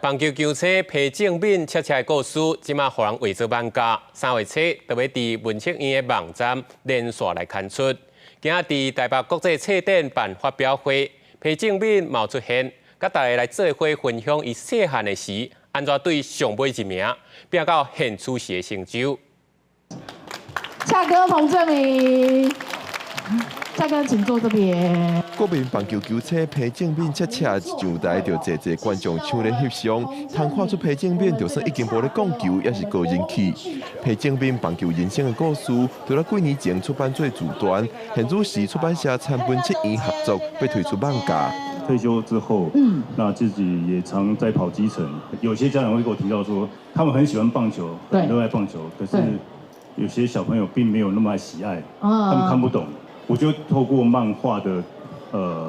棒球球星裴正敏恰恰的故事，這馬予人畫做漫畫，3月初就欲佇文策院的網站連線來刊出。今仔佇台北國際冊展辦發表會，裴正敏嘛有出現，佮大家來做伙分享伊細漢的時，按怎對上尾一名拼到現主時的成就。恰哥彭政閔，恰哥請坐這邊。國民棒球球星裴正敏恰恰上台就濟濟觀眾搶咧翕相，通看出裴正敏就算已經無咧講球，也是高人氣。裴正敏棒球人生的故事，除了幾年前出版做自傳，現主時出版社參文策院合作，欲推出漫畫。退休之後，那自己也常在跑基層。有些家長會跟我提到說，他們很喜歡棒球，很熱愛棒球，可是有些小朋友並沒有那麼喜愛，他們看不懂。我就透過漫畫的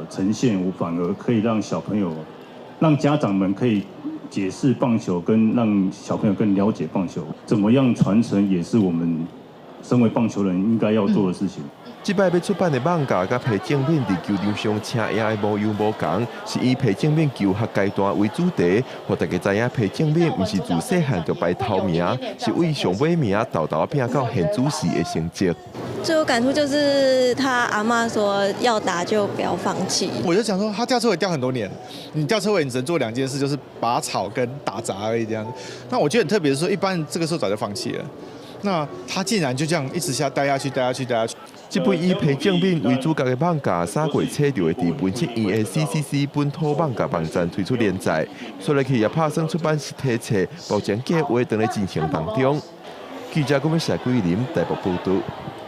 呈現，我反而可以讓小朋友、讓家長們可以解釋棒球，跟讓小朋友更了解棒球，怎麼樣傳承，也是我們身為棒球人應該要做的事情。這擺欲出版的漫畫，佮裴正敏佇球場上車贏的無樣無仝，是以裴正敏求學階段為主題，予大家知影裴正敏毋是自細漢就排頭名，是為上尾名沓沓拼到現主時的成績。最有感觸就是他阿嬤說要打就不要放棄。我就想說，他吊車尾吊很多年，你吊車尾你只能做兩件事，就是拔草跟打雜而已這樣子。那我覺得很特別的是說，一般這個時候早就放棄了，那他竟然就這樣一直下待下去，待下去，待下去。這本以裴正敏為主角的漫畫，3月初就會佇文策院的 CCC 本土漫畫網站推出連載。說來去也拍算出版實體冊，目前計劃正咧進行當中。記者郭美謝桂林台北報道。